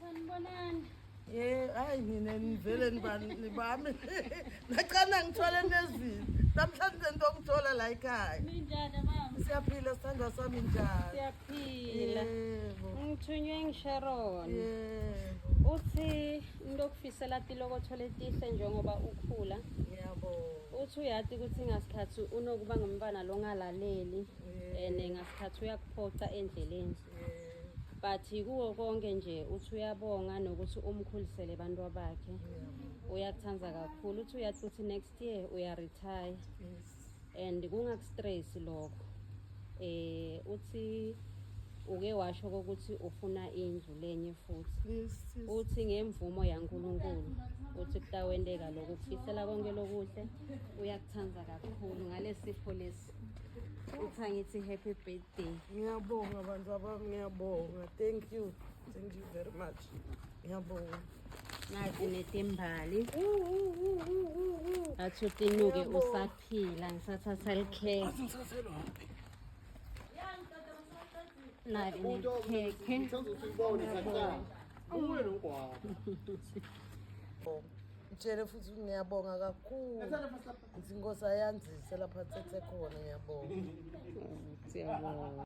Sanibonani. Ye, hayi nina nivele nibami. Nacana ngithwale nezini. Namhlanje nto ngithola la ekhaya. Ninjani mama? Siyaphila sithandwa sami njani? Siyaphila. Yebo. Ngithunywe ngisharon. Yebo. Uthi into okufisela tilokotho letihle njengoba ukhula. Ngiyabonga. Uthi uyati ukuthi ngasikhathi unokuba ngumntwana longalaleli Yebo. and ngasikhathi uyakuphoca endleleni. Yebo. But kuwo konke nje uthi uyabonga nokuthi umkhulisele abantu bakhe. Ngiyabonga. Uyakuthanda kakhulu. Uthi uyathi ukuthi next year uya retire. Yes. And kungakustress lokho. Uthi uke washo ukuthi ufuna indlu lenye futhi. Yes. yes. Uthi ngemvumo yaNkulunkulu uthi kutawenteka lokhu kufisela konke lokuhle uyakuthanda kakhulu ngalesipho lesi. Uthi angithi happy birthday. Ngiyabonga bantu abami ngiyabonga. Thank you. Thank you very much. Ngiyabonga. Nazi netimbali. Athi utinuke usaphila ngisathatha likhekhe. Nali nelikhekhe. Ngitshele futhi ngiyabonga kakhulu. Ngithi inkosi ayanzise lapha thethe khona ngiyabonga. Siyabonga.